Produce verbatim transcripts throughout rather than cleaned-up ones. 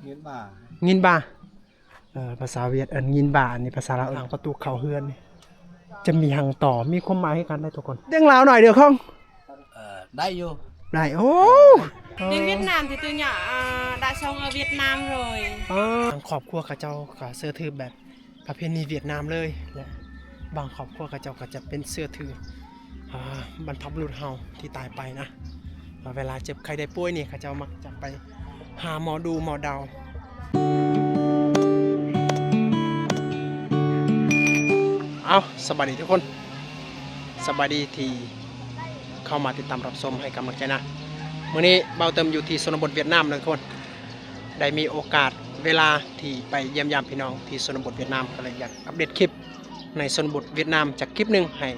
Nghìn ba. Nghìn ba. เอ่อ ภาษาเวียดเอิ้นงินบ่า อันนี้ภาษาลาวเอิ้นทางประตูเข้าเฮือนนี่ จะมีหังต่อ มีความหมายคือกันได้ทุกคน เด้งลาวหน่อยเดียวของ เออ ได้อยู่ ได้ โอ้ Đến Việt Nam thì tôi nhỏ à, đã sống ở Việt Nam rồi. เออ ทางครอบครัวเขาเจ้าก็เชื่อถือแบบประเพณีเวียดนามเลย และบางครอบครัวเขาเจ้าก็จะเป็นเชื่อถือ อ่า บรรพบุรุษเฮาที่ตายไปนะ เวลาเจ็บไข้ได้ป่วยนี่เขาเจ้ามักจะไปหาหมอดูหมอเดา เอา สบายดีทุกคน สบายดีที่เข้ามาติดตามรับชมให้กำลังใจนะ มื้อนี้เบาเติมอยู่ที่ชนบทเวียดนามนะทุกคน ได้มีโอกาสเวลาที่ไปเยี่ยมยามพี่น้องที่ชนบทเวียดนาม ก็เลยอยากอัปเดตคลิปในชนบทเวียดนามจากคลิปหนึ่งให้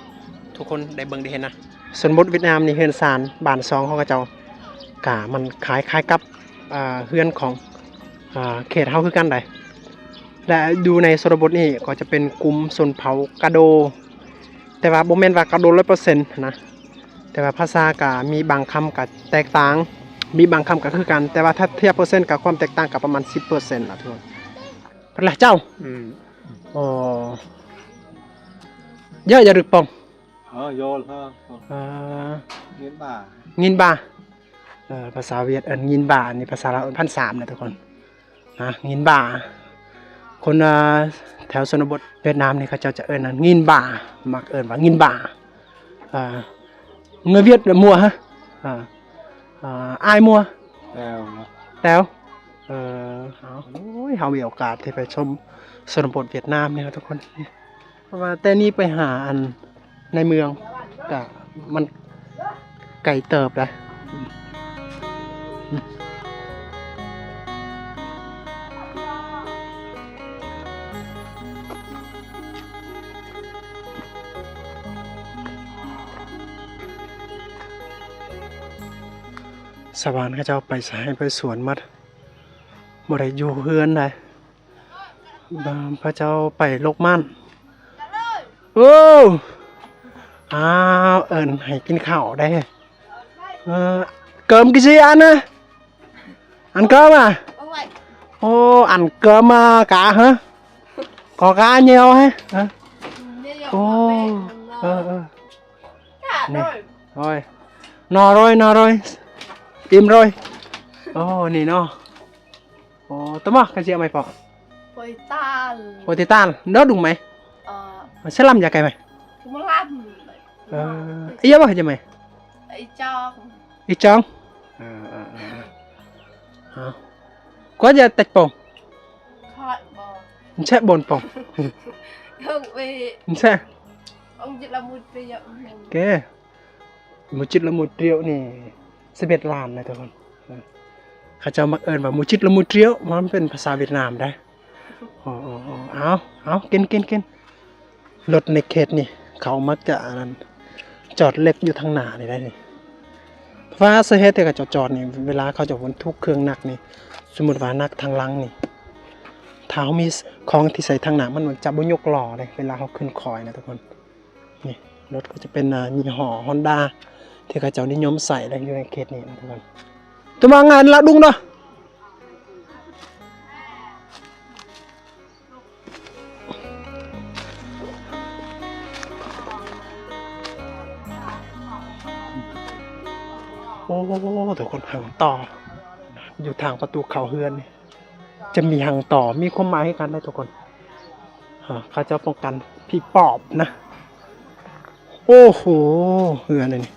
ทุกคนได้เบิ่งได้เห็นนะ ชนบทเวียดนามนี่เฮือนซานบ้านซองของเขาเจ้า กะมันคล้ายๆกับ อ่า เฮือนของ อ่า เขตเฮาคือกันได และอยู่ในชนบทนี่ก็จะเป็นกลุ่มชนเผ่ากะโด แต่ว่าบ่แม่นว่ากะโดร้อยเปอร์เซ็นต์นะ แต่ว่าภาษากะมีบางคำกะแตกต่าง มีบางคำกะคือกัน แต่ว่าถ้าเทียบเปอร์เซ็นต์กับความแตกต่างกะประมาณสิบเปอร์เซ็นต์นะทุกคน เป็นไรเจ้า อืม อ๋อ เยอะอย่าดึกปอง อ๋อ โยนฮะ อ่า เงินบาท เงินบาท เอ่อ ภาษาเวียดเอิ้นเงินบาท อันนี้ภาษาลาวเอิ้นพันสามนะทุกคน นะ เงินบาท คน อ่า แถวชนบทเวียดนามนี่เขาเจ้าจะเอิ้นว่าเงินบาท มักเอิ้นว่าเงินบาท อ่า người Việt mua hả? À, à, ai mua? Tèo. Tèo? เออ เอา โอ้ย เฮามีโอกาสที่ไปชมชนบทเวียดนามนี่นะทุกคน เพราะว่าแต่นี่ไปหาอันในเมืองกะมันไกลเติบนะ ชาวบ้านเขาเจ้าไปไสไปสวนหมด บ่ได้อยู่เฮือนใด พระเจ้าไปลกม่าน โอ้ อ้าว เอิ้นให้กินข้าวได้ เออ เกิมกี่ซี่อันนะ อันเกิมอ่ะ โอ้ อันเกิมมากะฮะ ขอกะเนียวให้ฮะ โอ้ เออ เออ นี่ โอ้ย นอร้อย นอร้อย อิ่มร้อย โอ้ นี่เนาะ Ồ, tao mah kasi amay po. Poital. Potital. Nó đúng mày? Ờ. Salam ya kay mày. Kumalam. Ờ, iya ba aja mày? Ichong. Ichong. Ờ, ờ, ờ. Hả? Có giờ tạch pong. Khỏi bỏ. Nse bon pong. Không bị. Nse. Ông chỉ là một triệu. Ok. หมู่จิตละหมู่เตรียวนี่ สิบเอ็ดล้านนะทุกคน เออ เขาเจ้ามักเอิ้นว่าหมู่จิตละหมู่เตรียว มันเป็นภาษาเวียดนามได้ อ๋อ อ๋อ อ๋อ เอา เอา กิน กิน กิน รถในเขตนี่ เขามักจะอันนั้น จอดเล็กอยู่ทางหน้านี่ได้นี่ เพราะว่าสาเหตุที่เขาเจ้าจอดนี่ เวลาเขาเจ้าบรรทุกเครื่องหนักนี่ สมมุติว่าหนักทางหลังนี่ ถ้าเขามีของที่ใส่ทางหน้า มันจะบ่ยกล้อเลย เวลาเขาขึ้นคอยนะทุกคน นี่ รถก็จะเป็น อ่า ยี่ห้อฮอนด้า ที่เขาเจ้านิยมใส่และอยู่ในเขตนี้นะทุกคน จะมางานละดุงเนาะ โอ้ ทุกคน ทางต่อ อยู่ทางประตูเข้าเฮือนนี่ จะมีหังต่อ มีความหมายให้กันได้ทุกคน อ่า เขาจะป้องกันผีปอบนะ โอ้โห เฮือนอันนี้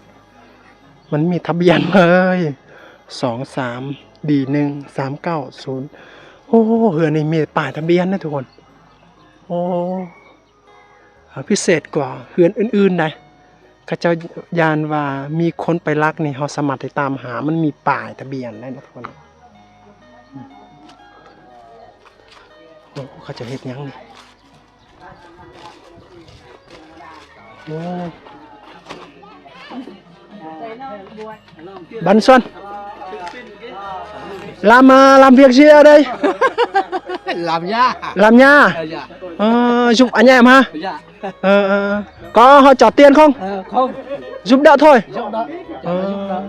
มันมีทะเบียนเลย สองสาม ดี หนึ่งสามเก้าศูนย์ โอ้ เฮือนนี่มีป้ายทะเบียนนะทุกคน โอ้ อ่า พิเศษกว่าเฮือนอื่นๆได้ เขาเจ้าย่านว่ามีคนไปลักนี่ เราสามารถติดตามหา มันมีป้ายทะเบียนได้นะทุกคน โอ้ เขาจะเฮ็ดหยังนี่ โอ้ Bạn Xuân. Làm, à, làm việc gì ở đây? Làm nhà. Làm nhà. Ờ, dạ. Ờ, giúp anh em hả? Dạ. Ờ, ờ. Có hỗ trợ tiền không? Ờ, không. Giúp đỡ thôi. Giúp đỡ. Ờ.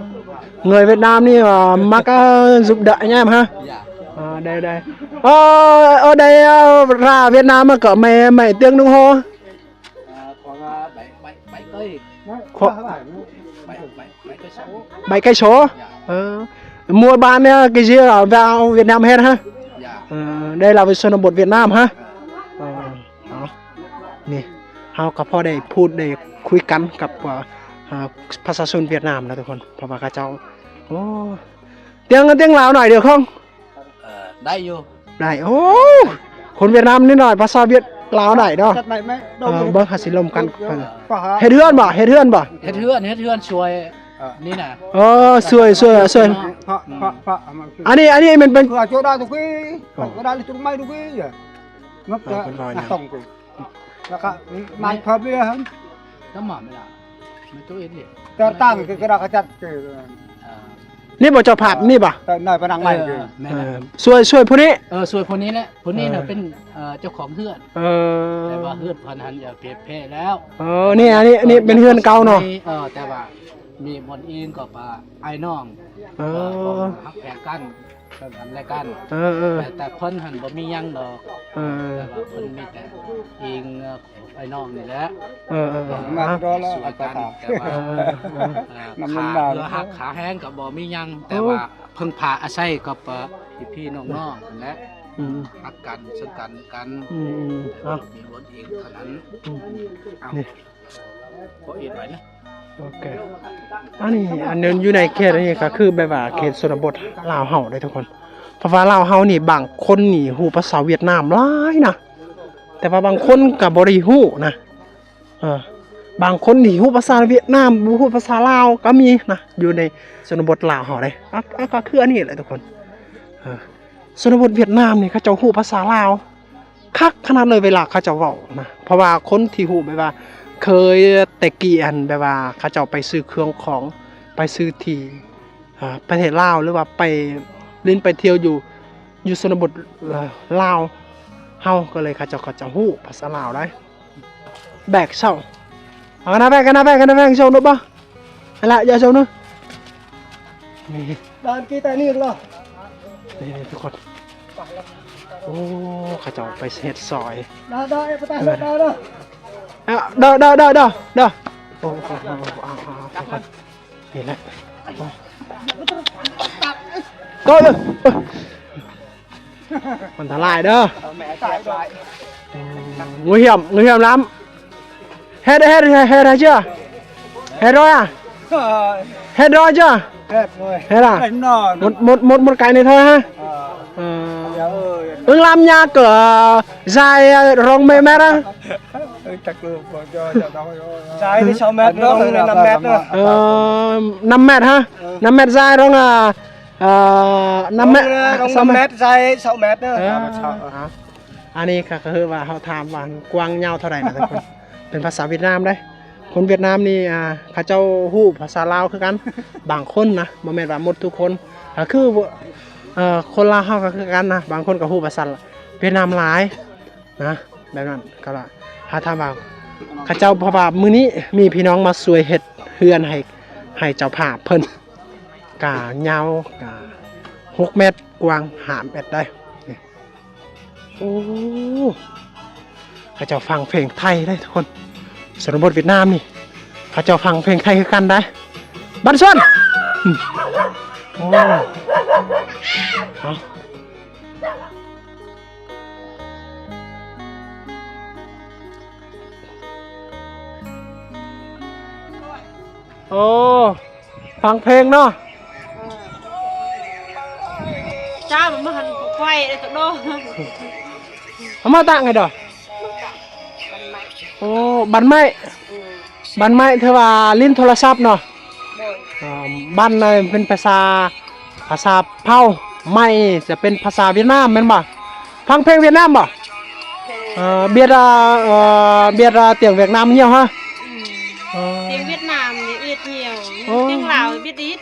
Người Việt Nam thì, ờ, mắc, ờ, giúp đỡ anh em hả? Dạ. Ờ, đây, đây. Ờ, ở đây, ờ, ra Việt Nam mà có mấy, mấy tiếng đồng hồ? À, khoảng, à, bảy, bảy, bảy cây. Khoảng bảy, bảy, bảy cây số. Bảy cây số? Dạ. Ờ. Mua bán, ờ, cái gì ở vào Việt Nam hết hả? Dạ. Ờ, đây là Sơ Nô Bột Việt Nam hả? Ờ, đó. นี่ เฮาก็พอได้พูดได้คุยกันกับ เอ่อ เอ่อ ประชาชนเวียดนามนะทุกคน เพราะว่าเขาเจ้า โอ้ เตียง เตียงลาวหน่อยเดียวคง เอ่อ ได้อยู่ ได้ โอ้ คนเวียดนามนิดหน่อย ภาษาเวียดลาวได้เนาะ จัดใหม่ไหม เออ เบิ่งหาสิลมกัน เออ เฮ็ดเฮือนบ่ เฮ็ดเฮือนบ่ เฮ็ดเฮือน เฮ็ดเฮือนช่วย เออ นี่นะ เออ ช่วย ช่วย ช่วย เพราะ เพราะ เพราะ อันนี้ อันนี้มันเป็น เพื่อช่วยได้ทุกที่ อ๋อ ก็ได้ทุกไม้ทุกที่อ่ะ งับ เออ จะ เป็นรอย หน้า นะ ต้องกู แล้วก็ไม้เพิ่มเรื่อยๆ ครับ ก็หมอนไม่ละ ไม่ตู้เอ็ดเลย ก็ตั้งก็ ก็ได้ก็จัดเจอ อ่า นี่บ่เจ้าภาพนี่บ่ แต่นายพนักงาน เออ คือ แม่น เอ อ ช่วย ช่วยผู้นี้ เออ ช่วยผู้นี้แหละ ผู้นี้น่ะ เออ เป็น เอ่อ เจ้าของเฮือน เออ แต่ว่าเฮือนเพิ่นหันอยากเก็บแพ้แล้ว เออ นี่ อันนี้ อันนี้เป็นเฮือนเก่าเนาะ เออ แต่ว่ามีบ่อนอิงก็ปะอ้ายน้อง เออ เออ ฮักแพงกัน เพิ่นกันและกัน เออ เออ แต่ แต่เพิ่นหันบ่มีหยังดอก เออ แต่ว่าเพิ่นมีแต่อิง เอ่อ อ้ายน้องนี่แหละ เออ เออ เออ มา มา รอแล้ว ช่วยกัน เอาไป แต่ว่า เออ เออ เออ น้ำมัน ขา หนาว เพื่อฮักขาแฮงก็บ่มีหยัง แต่ โอ้ ว่าเพิ่งพาอาศัยกับ เอ่อ พี่ๆน้องๆนั่นแหละ อืม ฮักกัน ซึ่งกันและกัน อืม อืม เอา มีบ่อนอิงเท่านั้น อืม เอา นี่ บ่เอ็ดไว้นะ โอเค อันนี้ อันนี้อยู่ในเขตอันนี้ก็คือแบบว่าเขตชนบทลาวเฮาเด้ทุกคน เพราะว่าลาวเฮานี่บางคนนี่ฮู้ภาษาเวียดนามหลายนะ แต่ว่าบางคนก็บ่ได้ฮู้นะ เออ บางคนนี่ฮู้ภาษาเวียดนาม บ่ฮู้ภาษาลาวก็มีนะ อยู่ในชนบทลาวเฮาเด้ อ่ะ อ่ะ ก็คืออันนี้แหละทุกคน เออ ชนบทเวียดนามนี่เขาเจ้าฮู้ภาษาลาวคักขนาดเลยเวลาเขาเจ้าเว้านะ เพราะว่าคนที่ฮู้แบบว่าเคยแต่กี้อันแบบว่าเขาเจ้าไปซื้อเครื่องของ ไปซื้อที่ อ่า ประเทศลาว หรือว่าไปเล่นไปเที่ยวอยู่ อยู่ชนบท เอ่อ ลาว เฮาก็เลยเขาเจ้า เขาเจ้าฮู้ภาษาลาวได้ แบกเศร้า เอากันนะแบกกันนะ แบกกันนะ แบกเศร้าเนอะบ่ เอาละ อย่าเศร้าเนอะ นี่ ด้านกี้แต่นี่เหรอ นี่ทุกคน โอ้ เขาเจ้าไปเฮ็ดซอย ได้ ได้ ไปตาม เออ ได้ ได้ อ่ะ เด้อ เด้อ เด้อ เด้อ เด้อ โอ้ โอ้ โอ้ โอ้ เอา เอา เอา ทุกคน นี่แหละ โอ้ โอ้ เออ มันอันตรายเด้อ เอาแม่ใส่ไว้ อืม nguy hiểm, nguy hiểm lắm. Hết, hết, hết, hết chưa? Hết rồi à? Ờ. Hết rồi chưa? Hết rồi. Hết à? Hết rồi. Một, một, một, một cái này thôi ha? Ờ. Ờ. Dạ ơi. Ưng làm nhà cửa dài, ờ, rộng mấy mét á? Ưng chắc luôn, cho, cho nó, dài thì sáu mét, rộng thì năm mét nữa. Ờ, năm mét ha? Ừ. Năm mét dài rộng à? Ờ, năm mét, rộng, ờ, sáu mét. Năm mét, dài sáu mét nữa. Ờ. Dạ, mà sao? Ờ. อันนี้ก็คือว่าเขาถามว่ากว้างยาวเท่าไหร่นะทุกคน เป็นภาษาเวียดนามเด้ คนเวียดนามนี่ อ่า เขาเจ้าฮู้ภาษาลาวคือกัน บางคนนะ บ่แม่นว่าหมดทุกคน ก็คือ เอ่อ คนลาวเฮาก็คือกันนะ บางคนก็ฮู้ภาษาเวียดนามหลายนะ แบบนั้นก็ละ ถ้าถามว่าเขาเจ้า เพราะว่ามื้อนี้มีพี่น้องมาช่วยเฮ็ดเฮือนให้ ให้เจ้าภาพเพิ่น กะยาวกะหกเมตร กว้างห้าเมตรได้ นี่ โอ้ เขาเจ้าฟังเพลงไทยได้ทุกคน ชนบทเวียดนามนี่ เขาเจ้าฟังเพลงไทยคือกันได้ บันซวน อืม โอ้ เอา โอ้ ฟังเพลงเนาะ จ้า มันบ่หันไขว้เลย ตะโด เอามาตั้งไงดอก โอ้ บันไม้ บันไม้เทว่าลิ้นโทรศัพท์เนาะ โดย อ่า บันน่ะเป็นภาษา ภาษาเผ่า ไม้จะเป็นภาษาเวียดนามแม่นบ่ ฟังเพลงเวียดนามบ่ เออ เบียด เอ่อ เอ่อ เบียด เอ่อ tiếng Việt Nam nhiều hả? อืม เออ tiếng Việt Nam thì ít nhiều, โอ้ tiếng Lào thì biết ít.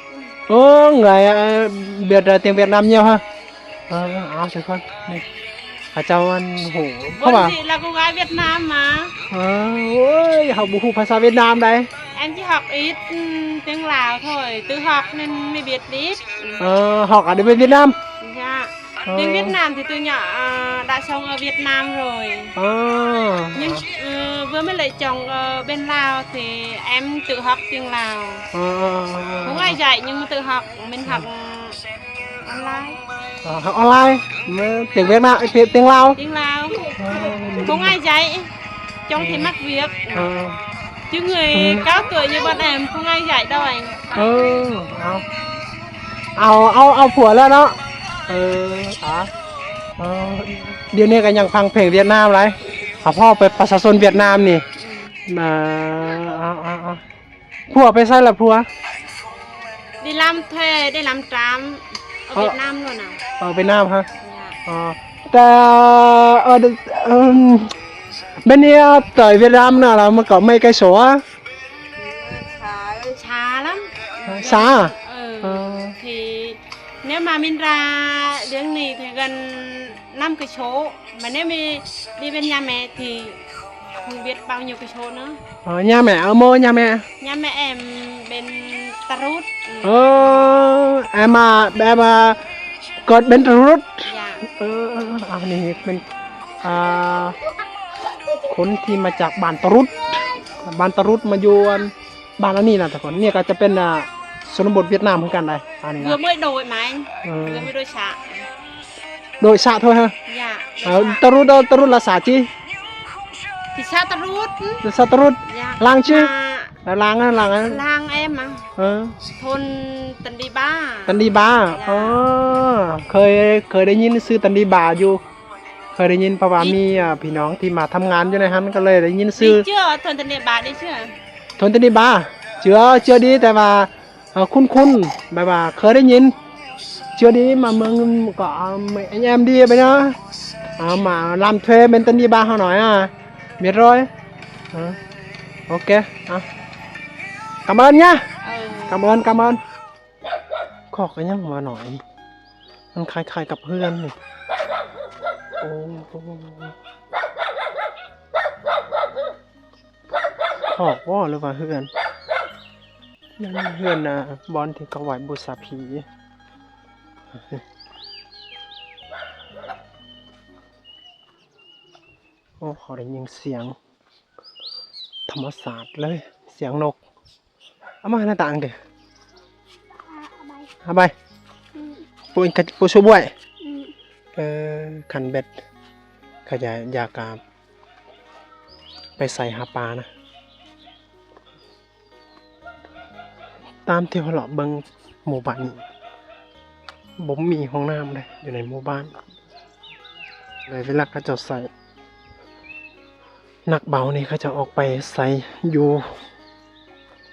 โอ้ người, ờ, biết, ờ, tiếng Việt Nam nhiều hả? เออ เอาทุกคน นี่ เขาเจ้าอัน โห เพราะว่า Vốn dĩ là cô gái Việt Nam mà. เออ โอ้ย เขาบ่ฮู้ภาษาเวียดนามได้ Em chỉ học ít, ừ, tiếng Lào thôi, tự học nên mới biết ít. เออ học ở đây bên Việt Nam. Dạ. Ờ. Tiếng Việt Nam thì tôi nhỏ à, đã sống ở Việt Nam rồi. Ờ. Nhưng ờ, vừa mới lấy chồng ở bên Lào thì em tự học tiếng Lào. Ờ, ờ, ờ, ờ. Không ai dạy nhưng mà tự học, mình học online. Ờ, học online. Mà tiếng Việt Nam, tiếng, tiếng Lào. Tiếng Lào. Ờ. Không ai dạy. Chồng thì mất việc. Ờ. Chứ người cao tuổi như bọn em không ai dạy đâu anh. Ờ, ờ. เอา เอา เอาผัวแล้วเนาะ เออ อ๋อ เออ เดี๋ยวนี้ก็ยังฟังเพลงเวียดนามหลาย เอาพ่อไปประชาชนเวียดนามนี่ มา เอา เอา เอา ผัวไปไสล่ะผัว đi làm thuê đi làm trạm ở Việt Nam luôn à. เออ เวียดนามฮะ Dạ. อ๋อ แต่ เออ เออ bên này ở tại Việt Nam nào là mà có mấy cây số á? Xa lắm. Xa à? Ừ. Ờ. Thì nếu mà mình ra đường này thì gần năm cây số. Mà nếu mình đi bên nhà mẹ thì không biết bao nhiêu cây số nữa. Ờ, nhà mẹ ở mô nhà mẹ? Nhà mẹ em bên Tarut. Ừ. Ờ, em à, em à, con bên Tarut. Dạ. Ờ, à, này bên à, คนที่มาจากบ้านตะรุด บ้านตะรุดมาอยู่อัน บ้านหลังนี้นะทุกคน เนี่ยก็จะเป็นอ่าชนบทเวียดนามเหมือนกันเลย อันนี้นะ Vừa mới đổi mà anh. เออ Vừa mới đổi xã. โดยสะเท่าฮะ Dạ. เออ đổi xã. ตะรุด เออ ตะรุดละสาจี Thì xã Tarut. สะตะรุด Dạ. ลางชื่อ Mà ลางนะ ลางนะ làng em mà. เออ Thôn Tân Đi Ba. ตันดีบา Dạ. อ๋อ เคย เคยได้ยินชื่อตันดีบาอยู่ เคยได้ยินเพราะว่ามีอ่าพี่น้องที่มาทำงานอยู่ในหั้นก็เลยได้ยินชื่อ Đi chưa? Thôn Tân Đi Ba đi chưa? โทนตันดีบา เจือ เจือดีแต่ว่าเอ่อคุ้นๆ แบบว่าเคยได้ยิน เจือดีมาเมืองก็เอาไม่แอมดีไปเนาะ เอามาลำเทรนเป็นตันดีบาเขาหน่อยอ่ะ เมียร้อย อ่ะ โอเค อ่ะ กำเอิญเนี่ย Ừ. กำเอิญ กำเอิญ คอกก็ยังมาหน่อย มันคล้ายๆกับเพื่อนนี่ โอ้ คอกบ่หรือว่าเฮือน นั่นเฮือนนะ บ่อนที่เขาไหว้บูชาผี โอ้ เขาได้ยินเสียง ธรรมชาติเลย เสียงนก เอามาหน้าต่างดิ เอาไป อืม ปูนกระ ปูชูบวย อืม เออ คันเบ็ด เขาจะอยากอ่ะ ไปใส่หาปลานะ ตามที่เราเลาะเบิ่งหมู่บ้านนี้ บ่มีห้องน้ำเลยอยู่ในหมู่บ้าน เลยเวลาเขาเจ้าใส่ หนักเบานี่เขาจะออกไปใส่อยู่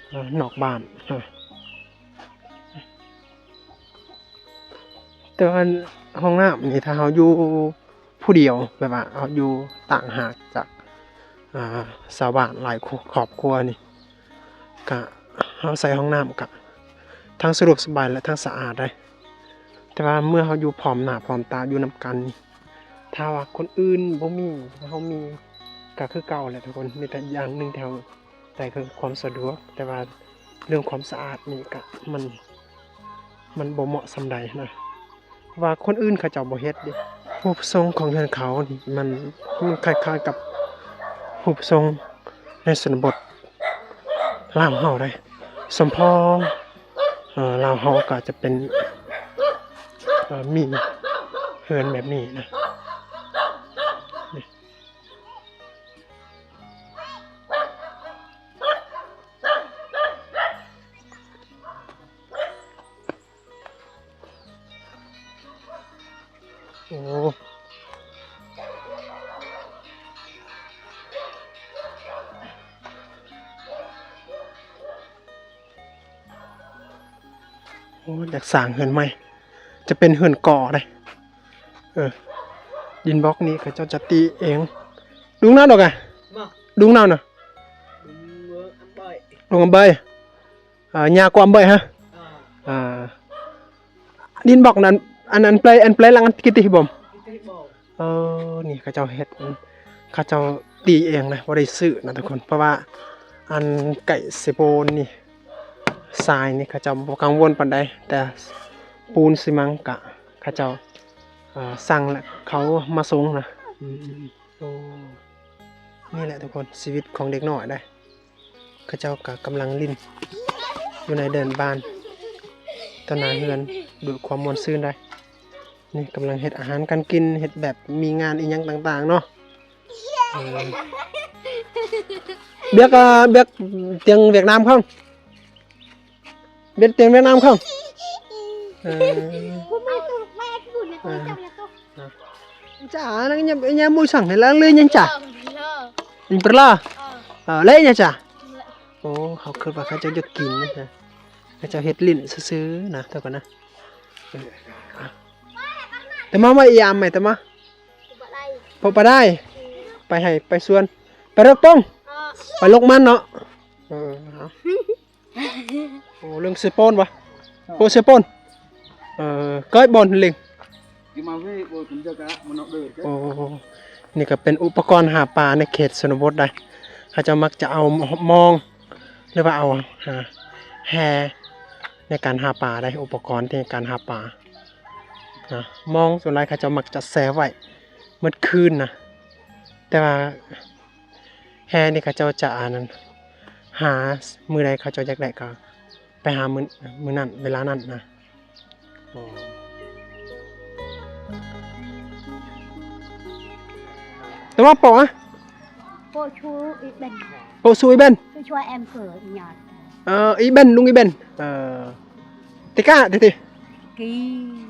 เอ่อ นอกบ้าน เออ แต่ว่าห้องน้ำนี่ถ้าเราอยู่ผู้เดียว แบบว่าเราอยู่ต่างหากจาก อ่า ชาวบ้านหลายครอบครัวนี่ กะเราใส่ห้องน้ำกะทั้งสะดวกสบายและทั้งสะอาดได้ แต่ว่าเมื่อเราอยู่พร้อมหน้าพร้อมตาอยู่นำกันนี่ ถ้าว่าคนอื่นบ่มี เรามี กะคือเก่าแหละทุกคน มีแต่อย่างหนึ่งที่เรา แต่คือความสะดวก แต่ว่าเรื่องความสะอาดนี่กะมัน มันบ่เหมาะส่ำใดนะ ว่าคนอื่นเขาเจ้าบ่เฮ็ดเด้ รูปทรงของเฮือนเขานี่มัน มันคล้ายๆกับรูปทรงในชนบทลาวเฮาได้ สมพอ เอ่อ ลาวเฮาก็จะเป็น เอ่อ มีเฮือนแบบนี้นะ นี่ โอ้ โอ้ อยากสร้างเฮือนใหม่ จะเป็นเฮือนก่อเลย เออ ดินบล็อกนี้เขาเจ้าจะตีเอง ดุงน้ำดอกอะ มา ดุงน้ำนะ ดุงเบอร์อันใบ ดุงอันใบ เอ่อ หญ้ากว่าอันใบฮะ อ่า อ่า ดินบล็อกนั้น อัน อันเปล อันเปลหลังอันกิติบ่ม กิติบ่ม เออ นี่เขาเจ้าเฮ็ด เขาเจ้าตีเองนะ บ่ได้ซื้อนะทุกคน เพราะว่าอันไก่เซโปนนี่ ทรายนี่เขาเจ้าบ่กังวลปานใด แต่ปูนซีเมนต์กะเขาเจ้า อ่า สั่งแล้วเขามาส่งนะ อืม โอ้ นี่แหละทุกคน ชีวิตของเด็กน้อยได้ เขาเจ้าก็กำลังเล่นอยู่ในเดินบ้าน ต่อหน้าเฮือน ด้วยความม่วนซื่นได้ นี่กำลังเฮ็ดอาหารการกิน เฮ็ดแบบมีงานอีหยังต่างๆ เนาะ เออ เบียก อ่า เบียกเตียงเวียดนามเขา เบียกเตียงเวียดนามเขา เออ อ่า จ้า นั่นยัง ยังบ่สั่งให้ล้างเลยยังจ้า อันนี้เปล่า เออ แล้วยังจ้า โอ้ เขาคิดว่าเขาเจ้าอยากกินนะจ๊ะ เขาเจ้าเฮ็ดเล่นซื่อๆ นะ เท่ากันนะ เออ อ่ะ แต่มา มาอีกยามใหม่ แต่มา พอปะได้ ไปให้ ไปสวน ไปรกปง ไปลกมันเนาะ เออ เอา โอ้ เรื่องเซโปนวะ โอ้ เซโปน เออ ก้อยบอลเล็ง Gimana sih, buat kerja, Kak? Menok deh, Kak. โอ้ นี่ก็เป็นอุปกรณ์หาปลาในเขตชนบทได้ เขาเจ้ามักจะเอามอง หรือว่าเอา อ่า แหในการหาปลาได้ อุปกรณ์ในการหาปลา นะ มองส่วนหลายเขาเจ้ามักจะแช่ไว้เมื่อคืนนะ แต่ว่าแหนี่เขาเจ้าจะอันนั้น หามื้อใดเขาเจ้าอยากได้ก็ไปหามื้อ มื้อนั้น เวลานั้นนะ อ๋อ แต่ว่าโปะอะ โปะชูอีเบน โปะชูอีเบน Tôi cho em cởi nhà. เออ อีเบน ลุงอีเบน เออ ติกะ ติติ Kì.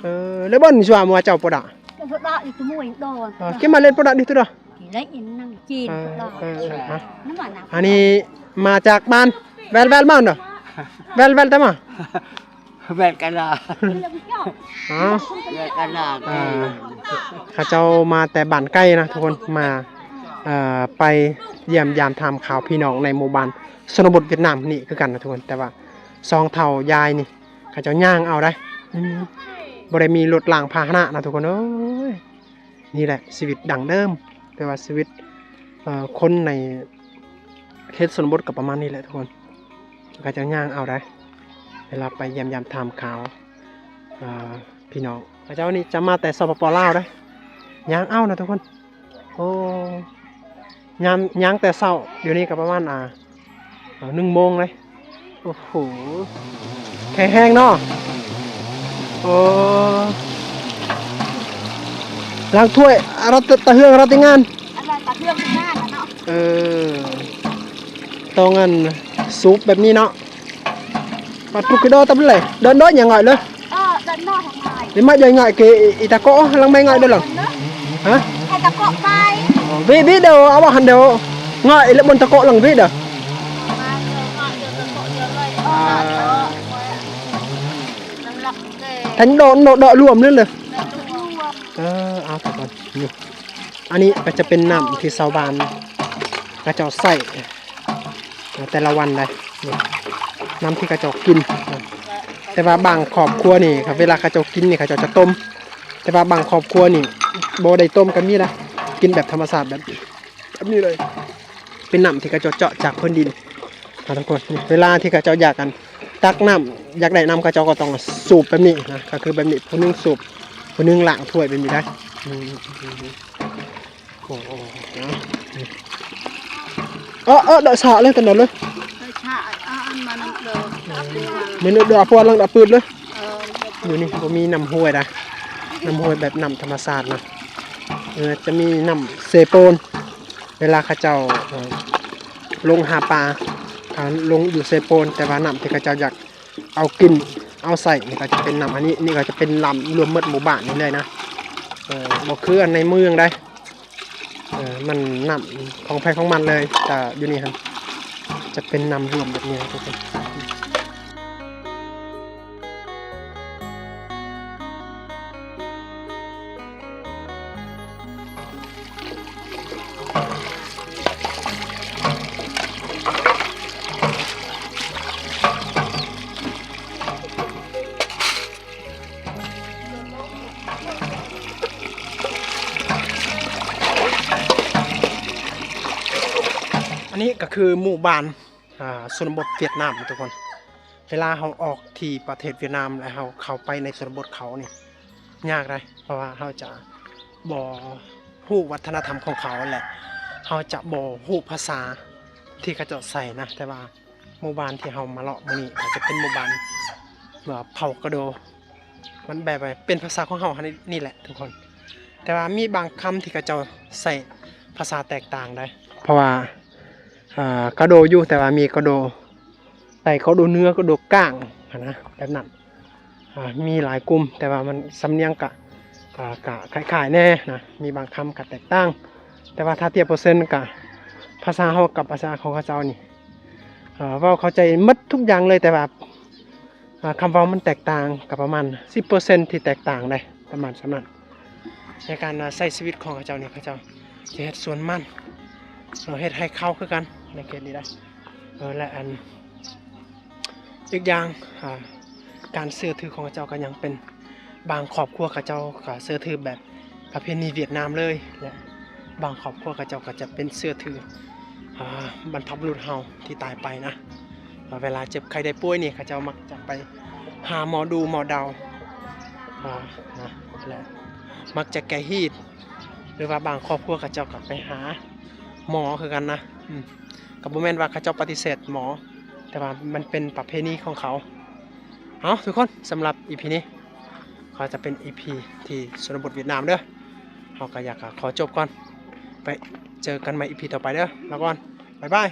เออ แล้วบ่อนชัวมัวเจ้าปะดะ Cái bớt đó thì tôi mua anh đo. เออ กินมาเล่นปะดะดิตัวดอ Kì lấy em năng chi เออ bớt đó. เออ เออ ฮะ Nó mà nào. อันนี้มาจากบ้าน แวล แวลมาเนาะ แวล แวลแต่มา แวลกันลา อ๋อ แวลกันลา อ่า เขาเจ้ามาแต่บ้านไกลนะทุกคน มา เอ่อ ไปเยี่ยมยามถามข่าวพี่น้องในหมู่บ้านชนบทเวียดนามนี่คือกันนะทุกคน แต่ว่าสองเฒ่ายายนี่ เขาเจ้าย่างเอาได้ อืม บ่ได้มีรถรางพาหนะนะทุกคนเอ้ย นี่แหละชีวิตดั้งเดิม แต่ว่าชีวิต เอ่อ คนในเขตชนบทก็ประมาณนี้แหละทุกคน ก็จะย่างเอาได้ เวลาไปเยี่ยมยามถามข่าว เอ่อ พี่น้อง เขาเจ้านี่จะมาแต่ สปป ลาวได้ ย่างเอานะทุกคน โอ้ ยาม ย่างแต่เช้า เดี๋ยวนี้ก็ประมาณ อ่า เอา หนึ่งโมงเลย โอ้โห แข็งแรงเนาะ โอ้ ล้างถ้วย เอา ตะเฮือง เอา ติงาน อะไรตะเฮืองติงานน่ะเนาะ เออ ต้องอันสูบแบบนี้เนาะ มาปลุกกระโดดตั้งเลย เดินโดดอย่างไงเลย เออ เดินโดดอย่างไง นี่มาอย่างไง เกอีตะโกะ ลังไม่ไงเดินหลัง ฮะ ให้ตะโกะไป อ๋อ วิ วิเดียว เอาว่าหันเดียว ง่ายแล้วบนตะโกะหลังวิเดียว มาเดียว มาเดียว ตะโกะเดียวเลย เออ น้ำหลักเก แทงโดด โดด โดดรวมนั่นเลย ไม่รู้ เออ เอาไปก่อน นี่ อันนี้ก็จะเป็นน้ำที่ชาวบ้านเขาเจ้าใช้แต่ละวันได้ นี่ น้ำที่เขาเจ้ากิน แต่ว่าบางครอบครัวนี่ครับ เวลาเขาเจ้ากินนี่เขาเจ้าจะต้ม แต่ว่าบางครอบครัวนี่บ่ได้ต้มก็มีนะ กินแบบธรรมชาติแบบ แบบนี้เลย เป็นน้ำที่เขาเจ้าเจาะจากพื้นดินนะทุกคน นี่ เวลาที่เขาเจ้าอยากกัน ตักน้ำ อยากได้น้ำเขาเจ้าก็ต้องสูบแบบนี้นะ ก็คือแบบนี้ ผู้หนึ่งสูบ ผู้หนึ่งล้างถ้วยแบบนี้ได้ อืม โอ้โห เออ เออ เดาะสะเลย ตลอดเลย ใช่ อ่ะ อันมันเดิม มันเดาะพวกลังเดาะปืนเลย เออ อยู่นี่บ่มีน้ำห้วยนะ น้ำห้วยแบบน้ำธรรมชาตินะ เออ จะมีน้ำเซโปน เวลาเขาเจ้า เอ่อ ลงหาปลา อ่า ลงอยู่เซโปน แต่ว่าน้ำที่เขาเจ้าอยากเอากิน เอาใช้นี่ก็จะเป็นน้ำอันนี้ นี่ก็จะเป็นน้ำรวมหมดหมู่บ้านนี่เลยนะ เออ บ่คืออันในเมืองได้ เออ มันน้ำของไผของมันเลย แต่อยู่นี่ครับ จะเป็นน้ำรวมแบบนี้นะทุกคน อันนี้ก็คือหมู่บ้าน อ่า ชนบทเวียดนามทุกคน เวลาเราออกที่ประเทศเวียดนามแล้วเราเข้าไปในชนบทเขานี่ ยากได้ เพราะว่าเฮาจะบ่ฮู้วัฒนธรรมของเขา และเฮาจะบ่ฮู้ภาษาที่เขาเจ้าใส่นะ แต่ว่าหมู่บ้านที่เฮามาเลาะมื้อนี้ก็จะเป็นหมู่บ้าน เอ่อ เผ่ากะโด มันแบบว่าเป็นภาษาของเฮานี่แหละทุกคน แต่ว่ามีบางคำที่เขาเจ้าใส่ภาษาแตกต่างได้ เพราะว่า อ่า กะโดอยู่ แต่ว่ามีกะโดใต้ กะโดเหนือ กะโดกลางหั้นนะ แบบนั้น อ่า มีหลายกลุ่ม แต่ว่ามันสำเนียงกะ อ่า กะคล้ายๆแน่นะ มีบางคำกะแตกต่าง แต่ว่าถ้าเทียบเปอร์เซ็นต์กะ ภาษาเฮากับภาษาของเขาเจ้านี่ เอ่อ เว้าเข้าใจหมดทุกอย่างเลย แต่ว่า อ่า คำเว้ามันแตกต่างกะประมาณสิบเปอร์เซ็นต์ที่แตกต่างได้ ประมาณส่ำนั้น ในการ อ่า ใช้ชีวิตของเขาเจ้านี่ เขาเจ้าจะเฮ็ดสวนมัน เอ่อ เฮ็ดไฮ่ข้าวคือกันในเขตนี้ได้ เอ่อ และอัน อีกอย่าง อ่า การเชื่อถือของเขาเจ้าก็ยังเป็น บางครอบครัวเขาเจ้าก็เชื่อถือแบบประเพณีเวียดนามเลย และบางครอบครัวเขาเจ้าก็จะเป็นเชื่อถือ อ่า บรรพบุรุษเฮาที่ตายไปนะ ว่าเวลาเจ็บไข้ได้ป่วยนี่ เขาเจ้ามักจะไปหาหมอดูหมอเดา อ่า นะ และมักจะแก้ฮีต หรือว่าบางครอบครัวเขาเจ้าก็ไปหาหมอคือกันนะ อืม ก็บ่แม่นว่าเขาเจ้าปฏิเสธหมอ แต่ว่ามันเป็นประเพณีของเขา เอาทุกคน สำหรับอีพีนี้ ก็จะเป็นอีพีที่ชนบทเวียดนามเด้อ เฮาก็อยากจะขอจบก่อน ไปเจอกันใหม่อีพีต่อไปเด้อ ลาก่อน บ๊ายบาย